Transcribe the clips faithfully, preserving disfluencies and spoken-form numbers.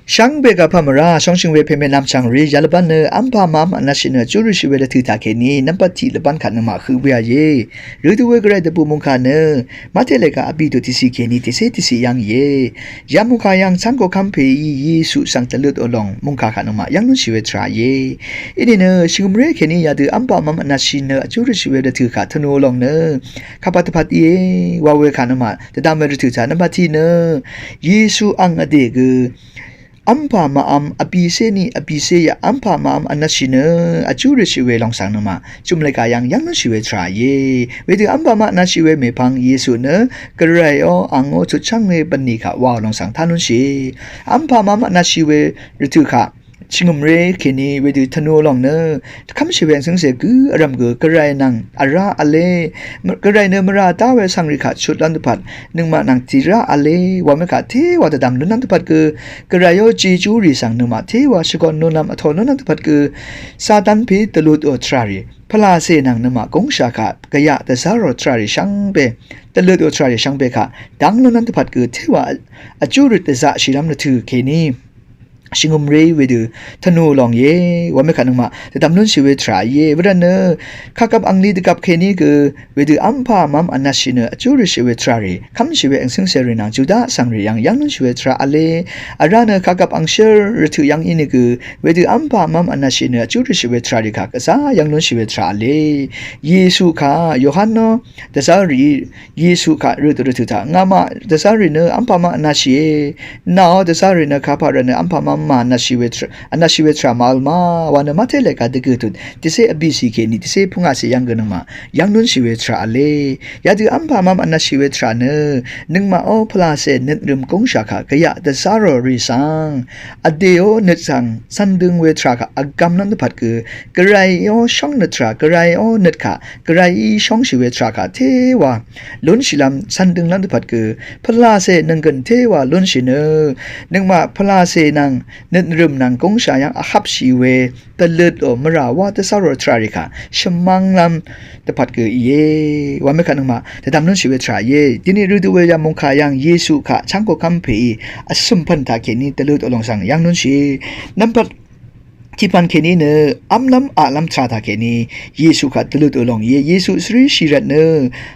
Shvngbe gvpvm vrá shóngshøng we pèmè nvmchv̀ng rì yalvbán nø v́mpà mvv́m vnvtshì nø vjúrøtshì we rvtø̀ taqkèní nvmbat tiq lvbán kaq nøngmaq høq we íe. Rø dø we gvray dvbù mungkà nø Mate lèga vbì dø tiqciq kèní tiqcé tiqciq yv́ng íe. Ya mungkà yv́ng cáng koqkv́m pèí Yesu svng dvløtò lòng mungkà kaq nøngmaq yv́ng lúnshì we tvrà íe. Inìnø shvngø̀mré kèní yadø v́mpà mvv́m vnvtshì nø vjúrøtshì we rvtø̀ kaq tvnù lòng nø kapà dvpvt íe wa we kaq nøngmaq dvdvm we rvtø̀ taq nvmbat tiq nø Yesu ang vdè gø v́mpà mvv́m vbìcé ni vbìcé ya v́mpà mvv́m vnvtshì nø vjúrøtshì we lòng svng nøngmaq jùmlè kaq yv́ng yv́ng lúnshì we tvrà íe. Wedø v́mpà mvv́m vnvtshì we mèpvng Yesu nø gvray ó ang ó tutchv́ng we bv̀nlì kaq waò lòng svng tá lúnshì. V́mpà mvv́m vnvtshì we rvtø̀ kaq shvngø̀mré kèní wedø tvnù lòng nø dvkv́mshì we angcǿngcè gǿ vrv̀m gø gvray nvng vrá v̄le. Gvray nø mvrà dá we vsvngrì kaq chutlv́m dvpvt nøngmaq nvng tìrá v̄le wa mekaq téwa dvdv̀m lúnlv́m dvpvt gø gvray ó jejúrì svng nøngmaq téwa shvgon lúnlv́m vtō lúnlv́m dvpvt gø Satan pè dvløtò tvràrì pvlacè nvng nøngmaq gúngshà kaq gvyaq dvzárò tvràrì shvngbe dvløtò tvràrì shvngbe kaq dv́ng lúnlv́m dvpvt gø téwa vjúrøt dvzaqshìlv́m rvtø̀ kèní shvngø̀mré wedø tvnù lòng íe wa mekaq nøngmaq dvdv̀m lúnshì we tvrà íe. Wervt nø kagvp angli dvgvp kèní gø wedø v́mpà mvv́m vnvtshì nø vjúrøtshì we tvràrì kv́mshì we angcǿngcèrì nvng Juda vsvngrì yv́ng yv́ng lúnshì we tvrà v̄le. Vrá nø kagvp angshǿr rvtø̀ yv́ng ínìgø wedø v́mpà mvv́m vnvtshì nø vjúrøtshì we tvràrì kaq gvzá yv́ng lúnshì we tvrà v̄le. Yesu kaq Yohan ó dvzá rìí Yesu kaq røtò rvtø̀ taq ngàmaq dvzá rì nø v́mpà mvv́m vnvtshìe. Nà ó dvzá rì nø kapà rvt nø v́mpà mvv́m mà vnvtshì we tvrà, vnvtshì we tvrà màvl ma wa nø Mate lèga dvgø̀ tut tiqcé vbìcì kèní tiqcé pungacè yv́ng gø nøngmaq yv́ng lúnshì we tvrà v̄le. Yadø v́mpà mvv́m vnvtshì we tvrà nø nøngmaq ó pvlacè nøt rø̀m gúngshà kaq gvyaq dvzárò rì svng vdè ó nøt svng cv̄n døng we tvrà kaq vgvmlv́m dvpvt gø gvray ó shóng nøt tvrà gvray ó nøt kaq gvrayí shóngshì we tvrà kaq téwa lúnshìlv́m cv̄n dønglv́m dvpvt gø pvlacè nønggø̀n téwa lúnshì nø nøngmaq pvlacè nvng nøt rø̀m nvng gúngshà yv́ng vhvpshì we dvløtò mvrà wá dvzárò tvràrì kaq shvmv́nglv́m dvpvt gø íe wa mekaq nøngmaq dvdv̀m lúnshì we tvrà íe. Dini rø dø we ya mungkà yv́ng Yesu kaq chv́ng koqkv́m pèí vsø̀m pv̀n taqkèní dvløtò lòng svng yv́ng lúnshì nvmbat tiqpv̀n kèní nø v́mlv́m aqlv́m tvrà taqkèní Yesu kaq dvløtò lòng íe. Yesu svríshì rvt nø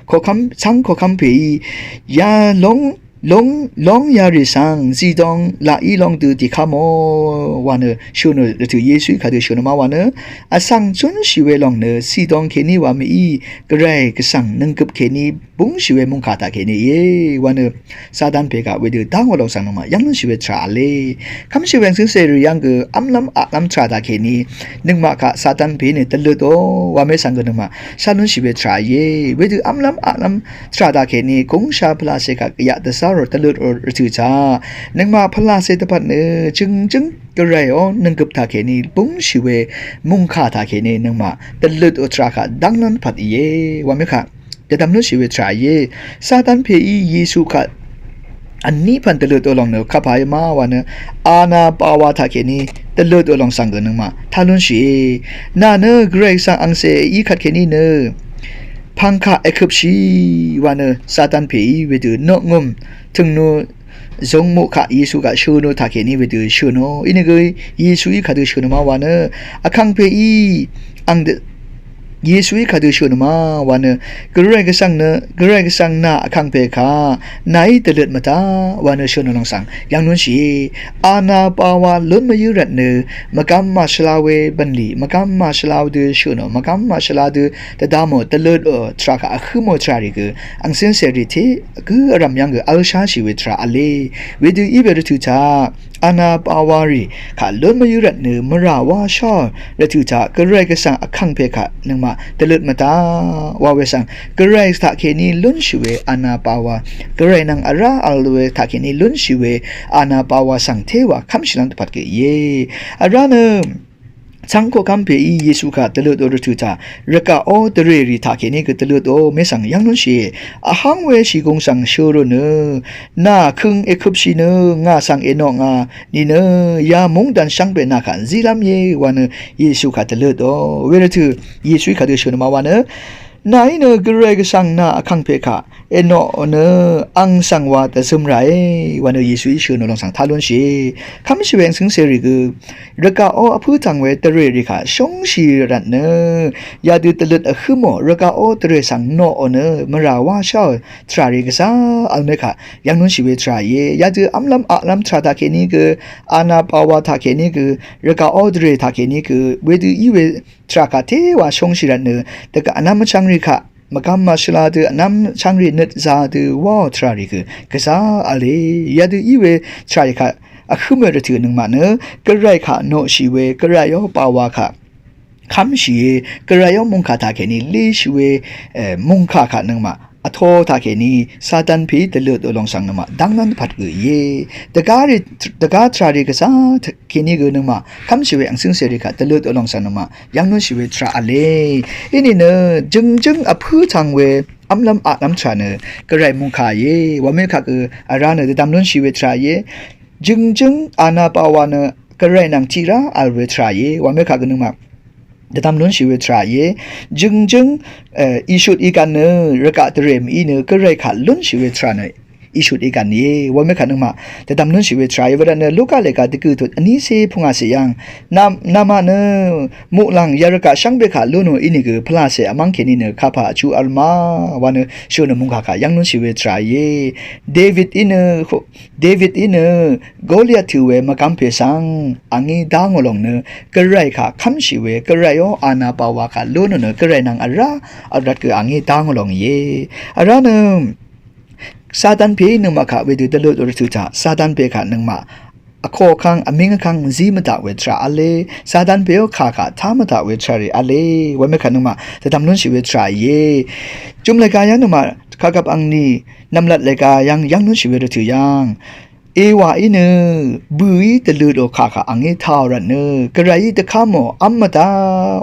koqkv́m chv́ng koqkv́m pèí ya long long long yarì svng zidong laqí long dø dìká mò wa nø shø̀nò rvtø̀ Yesuí kadø shø̀nò ma wa nø vsvng zúnshì we lòng nø zidong kèní wa mèí gvray gvsvng nønggøp kèní búngshì we mungkà taqkèní íe wa nø Satan pè kaq wedø dá ngò lòng svng nøngmaq yv́ng lúnshì we tvrà v̄le. Kv́mshì we angcǿngcèrì yv́ng gø v́mlv́m aqlv́m tvrà taqkèní nøngmaq kaq Satan pèí nø dvløtò wa mè svng gø nøngmaq shá lúnshì we tvrà íe. Wedø v́mlv́m aqlv́m tvrà taqkèní gúngshà pvlacè kaq gvyaq dvzárò dvløtò rvtø̀ taq nøngmaq pvlacè dvpvt nø jø̀ngjǿng gvray ó nønggøp taqkèní búngshì we mungkà taqkèní nøngmaq dvløtò tvrà kaq dv́nglv́m dvpvt íe wa mè kaq dvdv̀m lúnshì we tvrà íe. Satan pèí Yesu kaq vní pv̀n dvløtò lòng nø kapà í ma wa nø ana pawa taqkèní dvløtò lòng svng gø nøngmaq tá lúnshìe. Nà nø gvray svng angcè í kvtkèní nø pv̀ng kaq èkøpshì wa nø Satan pèí wedø noqngø̀m tø̀ngnø zungmuq kaq Yesu kaq shø̀nò taqkèní wedø shø̀nò. Inìgø Yesuí kadø shø̀nò ma wa nø vkàngpèí ang dø Yesuí kadø shø̀nò ma wa nø gvray gvsvng nø gvray gvsvng nà vkàngpè kaq nàí dvløt mvtaq wa nø shø̀nò lòng svng yv́ng lúnshì. Ana pawa lún mvyǿ rvt nø mvgvm màshvla we bv̀nlì mvgvm màshvla dø shø̀nò mvgvm màshvla dø dvdvmò dvløtò tvrà kaq vhǿmò tvràrì gø angcǿngcèrì té gǿ vrv̀m yv́ng gø v̄l sháshì we tvrà v̄le. Wedø í we rvtø̀ taq ana pawarì kaq lún mvyǿ rvt nø mvrà wá shá rvtø̀ taq gvray gvsvng vkàngpè kaq nøngmaq dvløt mvtaq wa we svng gvray taqkèní lúnshì we ana pawa gvray nvng vrá v̄l we taqkèní lúnshì we ana pawa svng téwa kv́mshìlv́m dvpvt gø íe. Vrá nø chv́ng koqkv́m pèí Yesu kaq dvløtò rvtø̀ taq rvgaq ó dvrèrì taqkèní gø dvløtò mè svng yv́ng lúnshì. Vháng we shìgùng svng shø̀rò nø nà køng èkøpshì nø ngà svng ènoq nga nìnø ya mungdan shvngbe nà kaq zílv́m íe wa nø Yesu kaq dvløtò we rvtø̀ Yesuí kadø shø̀nò ma wa nø Nàí nø Gvray Gvsvng nà vkàngpè kaq ènoqò nø àng svng wa dvzøm ràe wa nø Yesuí shø̀n ò lòng svng tá lúnshìe. Kv́mshì we àng cǿngcèrì gø rvgaqó vpǿ tv̀ng we dvrèrì kaq shóngshì rvt nø yadø dvløt vhǿmò rvgaqó dvrè svng noqò nø mvrà wá sháò tvràrì gvzá vl mekaq yv́ng lúnshì we tvrà íe. Yadø v́mlv́m aqlv́m tvrà taqkèní gø, ana pawa taqkèní gø, rvgaqó dvrè taqkèní gø wedø í we tvrà kaq téwa shóngshì rvt nø dvgaq vnvm vchvngrì kaq mvgvm màshvla dø vnvm vchvngrì nøt za dø wáò tvràrì gø gvzá v̄le. Yadø í we tvràrì kaq vhǿm we rvtø̀ nøngmaq nø Gvray kaq noqshì we Gvrayó pawa kaq kv́mshìe. Gvrayó mòngkà taqkèní léshì we mòngkà kaq nøngmaq vtō taqkèní Satan pèí dvløtò lòng svng nøngmaq dv́nglv́m dvpvt gø íe. Dvgá tvràrì gvzá kèní gø nøngmaq kv́mshì we àng cǿngcèrì kaq dvløtò lòng svng nøngmaq yv́ng lúnshì we tvrà v̄le. Inìnø jø̀ngjǿng vpǿ tv̀ng we v́mlv́m aqlv́m tvrà nø Gvray mòngkà íe wa mekaq gø vrá nø dvdvm lúnshì we tvrà íe. Jø̀ngjǿng ana pawa nø Gvray nvng tiq rá vl we tvrà íe wa mekaq gø nøngmaq dvdvm lúnshì we tvrà íe. Jø̀ngjǿng ìshut ìgv̀n nø rvgaq dvrè mv-í nø Gvray kaq lúnshì we tvrà nø ìshut ìgv̀n íe wa mekaq nøngmaq dvdvm lúnshì we tvrà íe. Wervt nø Luka lèga dvgø̀ tut vnícé pungacè yv́ng namaq nø muqlàng yarvgaq shvngbe kaq lúnò ínìgø pvlacè vmv́ng kèní nø kapà vjú vl ma wa nø shø̀n ò mòngkà kaq yv́ng lúnshì we tvrà íe. David í nø David í nø Goliat tø̀ we mvgvm pè svng àngí dá ngò lòng nø Gvray kaq kv́mshì we Gvrayó ana pawa kaq lúnò nø Gvray nvng vrá vl rvt gø àngí dá ngò lòng íe. Vrá nø Satan pèí nøngmaq kaq wedø dvløtò rvtø̀ taq Satan pè kaq nøngmaq vkoq vkvng vmíng vkvng zí mvdaq we tvrà v̄le. Satan pèó kà kaq tá mvdaq we tvràrì v̄le. Wa mekaq nøngmaq dvdvm lúnshì we tvrà íe. Jum lèga yv́ng nøngmaq kagvp angni nv̀mlat lèga yv́ng yv́ng lúnshì we rvtø̀ yv́ng Ewa í nø bø̀í dvløtò kà kaq àngí taò rvt nø Gvrayí dvkv́mò v́m mvdá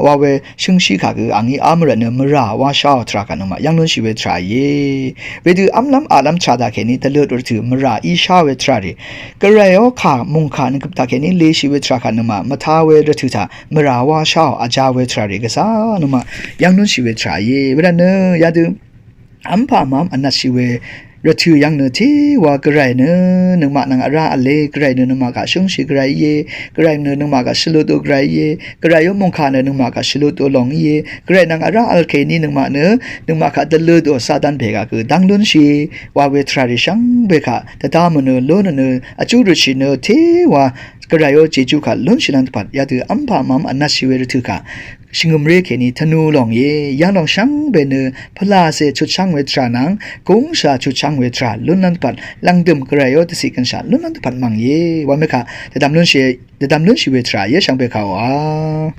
wa we shøngshí kà gø àngí v́m rvt nø mvrà wá sháò tvrà kaq nøngmaq yv́ng lúnshì we tvrà íe. Wedø v́mlv́m aqlv́m tvrà taqkèní dvløtò rvtø̀ mvrà í shá we tvràrì Gvrayó kà mòngkà nvgøp taqkèní leshì we tvrà kaq nøngmaq mvtá we rvtø̀ taq mvrà wá sháò vjá we tvràrì gvzá nøngmaq yv́ng lúnshì we tvrà íe. Wervt nø yadø v́mpà mv́m vnvtshì we rvtø̀ yv́ng nø téwa Gvray nø nøngmaq nvng vrá v̄le. Gvray nø nøngmaq kaq shóngshì Gvray íe. Gvray nø nøngmaq kaq shvlutò Gvray íe. Gvrayó mòngkà nø nøngmaq kaq shvlutò lòng íe. Gvray nvng vrá vl kèní nøngmaq nø nøngmaq kaq dvløtò Satan pè kaq gø dv́ng lúnshì wa we tvràrì shvngbe kaq dvdvm nø lúnò nø vjú røtshì nø téwa Gvrayó jejú kaq lúnshì lv́ng dvpvt yadø v́mpà mv́m vnvtshì we rvtø̀ kaq shvngø̀mré kèní tvnu lòng íe. Yv́ng lòng shvngbe nø pvlacè chutshv́ng we tvrà nvng gúngshà chutshv́ng we tvrà lún lv́ng dvpvt lv̀ngdø̀m Gvrayó dvciq gønshà lún lv́ng dvpvt mv̀ng íe. Wa mekaq dvdvm lúnshì dvdvm lúnshì we tvrà íe shvngbe kaq wa